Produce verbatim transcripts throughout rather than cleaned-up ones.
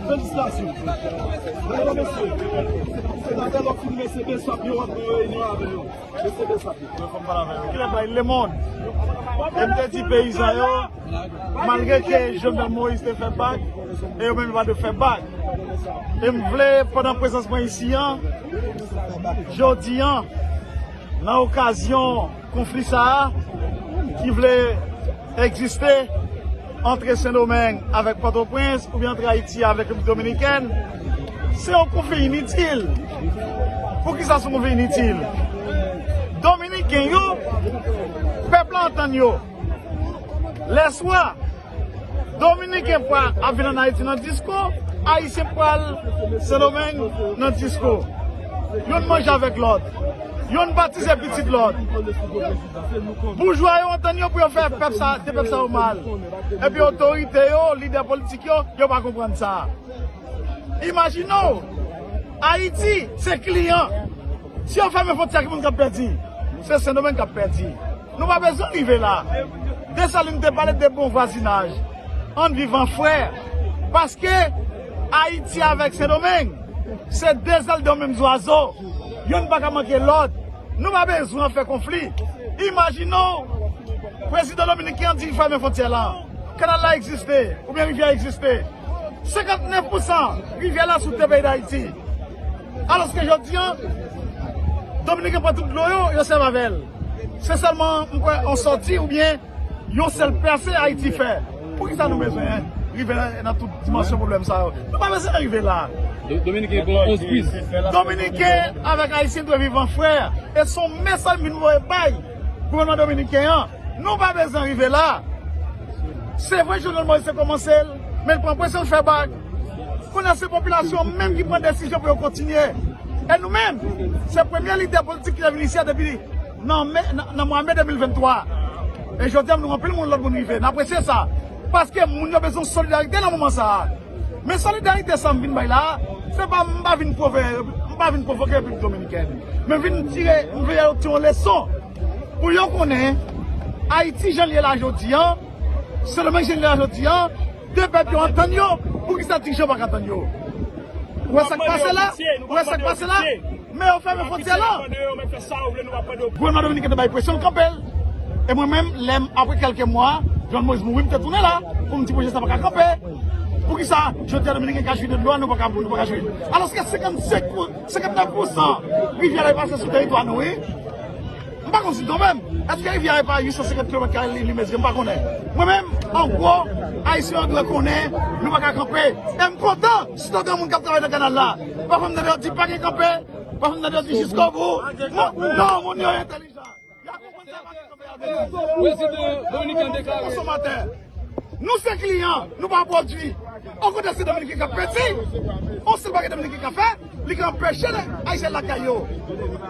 Felisitasyon. Senatè, lè w fin, mesye Bessap yo ap nan reyinyon avè yo. Mesye Bessap yo. Kilè bay lemonn. E m te di peyizan yo, malgre ke Jovenel Moïse te fè bak, e yo menm yo pa dwe fè bak. E m vle, pandan prezans mwen isi an, jodi an, nan okazyon konfli sa a ki vle egziste ant Sendomeng avèk Pòtoprens oubyen ant Ayiti avèk Repiblik Dominikèn, se yon konfli initil. Poukisa se yon konfli initil? Dominiken yo, pèp la antann yo. Lèswa, Dominiken pral ap vin ann Ayiti nan disko, Ayisyen pral Sendomeng nan disko. Youn manje avèk lòt. Youn batize pitit lòt. Boujwa yo antann yo pou yo fè pèp sa, de pèp sa yo mal. Epi otorite yo, lidè politik yo, yo pa konprann sa. Imajine w, Ayiti se kliyan. Si yo fèmen fwontyè, ki moun k ap pèdi? Se Sendomeng k ap pèdi. Nou pa bezwen rive la. Desalin te pale de bon vwazinaj. Ann viv an frè. Paske Ayiti avèk Sendomeng, se de zèl de yon menm zwazo. Youn pa ka manke lòt. Nou pa bezwen fè konfli. Imajine w, prezidan dominiken an di li fèmen fwontyè la. Kanal la egziste, oubyen rivyè a egziste. Senkantnèf pousan rivyè la sou tè peyi Dayiti. Alòske jodi an, Dominiken pran tout dlo yo, yo sèvi avè l. Se sèlman, m kwè, yon sòti oubyen yon sèl pèse Ayiti fè. Poukisa nou bezwen rive nan, nan tout dimansyon pwoblèm sa yo? Nou pa bezwen rive la. Do-, Dominiken gen onz pwis. Dominiken avèk Ayisyen dwe viv an frè. E se yon mesaj m vin voye bay gouvènman dominiken an. Nou pa bezwen rive la. Se vre, Jovenel Moïse te kòmanse l, men l pran pwes, l fè bak. Kounye a, se popilasyon menm ki pran desizyon pou yo kontinye. E nou menm, se premye lidè politik ki te vin isi a depi nan me, nan, nan mwa me de mil venntwa. E jodi a, nou anpil moun, lòt moun rive. N apresye sa. Paske moun yo bezwen solidarite nan moman sa a. Men solidarite sa m vin bay la, se pa, m pa vin pwove, m pa vin pwovoke Repiblik Dominikèn. Men m vin tire, m vle yo tire yon leson. Pou yo konnen, Ayiti jan l ye la jodi an, Sendomeng jan l ye la jodi an, de pèp yo antann yo, poukisa dirijan pa ka antann yo? Ou wè sa k pase la? Ou wè sa k pase la? Men yo fèmen fwontyè la. Gouvènman dominiken te bay presyon, l kanpe l. E mwen menm, lè m, apre kèlke mwa, Jovenel Moïse mouri, m te tounen la pou m di pwojè sa pa ka kanpe. Poukisa jodi a dominiken ka jwi de dlo a, nou pa ka, nou pa ka jwi? Alòske senkannsenk pou, senkantnèf pousan rivyè la pase sou teritwa nou, wi. M pa konn si l tonbe m. Èske rivyè a e pa uit san senkant kilomèt kare li, li mezire? M pa konnen. Mwen menm, an gwo, Ayisyen yo dwe konnen, nou pa ka kanpe. E m kontan, si t yon granmoun k ap travay nan kanal la. Pafwa m tande yo di pa gen kanpe, pafwa m tande yo di jiskobou. Moun, non, moun yo entèlijan. Y a konprann sa pa gen kanpe. Prezidan dominiken deklare. Konsomatè. Nou se kliyan, nou pa pwodui. Okontrè, se dominiken k ap pèdi. On sèl bagay dominiken ka fè, li ka anpeche Ayisyen lakay yo.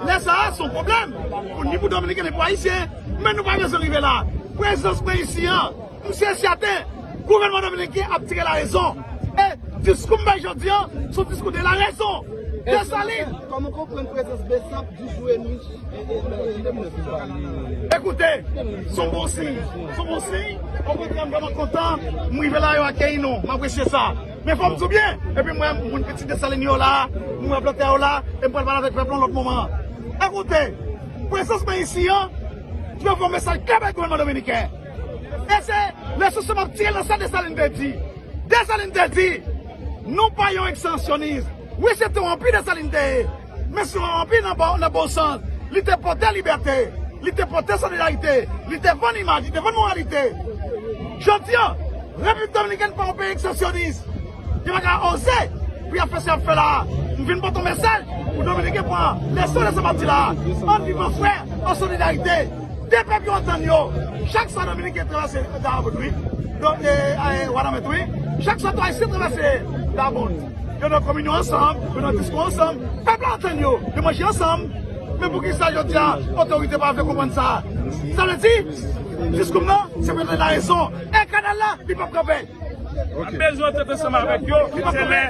Lè sa a, se yon pwoblèm pou, ni pou dominiken, ni pou ayisyen. Men nou pa bezwen rive la. Prezans mwen isi an, m si e sèten, gouvènman dominiken ap tire larezon. E diskou m bay jodi an, se yon diskou de larezon. Desalin. Kòman w konprann prezans Bessap, Dujoux e Mich? Ekoute, se yon bon siy. Se yon bon siy. Okontrè, m vrèman kontan. M rive la, yo akeyi nou. M apresye sa. Men fò m di w byen. Epi m wè moun pitit Desalin yo la. M wè plantè yo la. E m pral pale avèk pèp la yon lòt moman. Ekoute, prezans mwen isi an, m voye yon mesaj klè bay gouvènman dominiken. E se leson sa m ap tire nan sa Desalin te di. Desalin te di, nou pa yon ekstansyonis. Wi, se te yon anpi Desalin te ye. Men se yon anpi nan bon, nan bon sans. Li te pote libète. Li te pote solidarite. Li te vann imaj. Li te vann moralite. Jodi an, Repiblik Dominikèn pa yon peyi ekstansyonis. Yo pa ka oze pou y ap fè sa y ap fè la a. M vin pote yon mesaj pou dominiken pran leson de sa m ap di la a. Ann viv an frè, an solidarite. De pèp yo antann yo. Chak swa dominiken travèse Dabon, wi. Don, e, e, Wanament, wi. Chak swa tou ayisyen travèse Dabon. Yo nan kominyon ansanm, yo nan disko ansanm. Pèp la antann yo, yo manje ansanm. Men poukisa jodi a otorite pa vle konprann sa? Sa vle di, diskou m nan, se pou yo tande larezon. E kanal la, li p ap kanpe. N ap bezwen tèt ansanm avèk yo. Se lè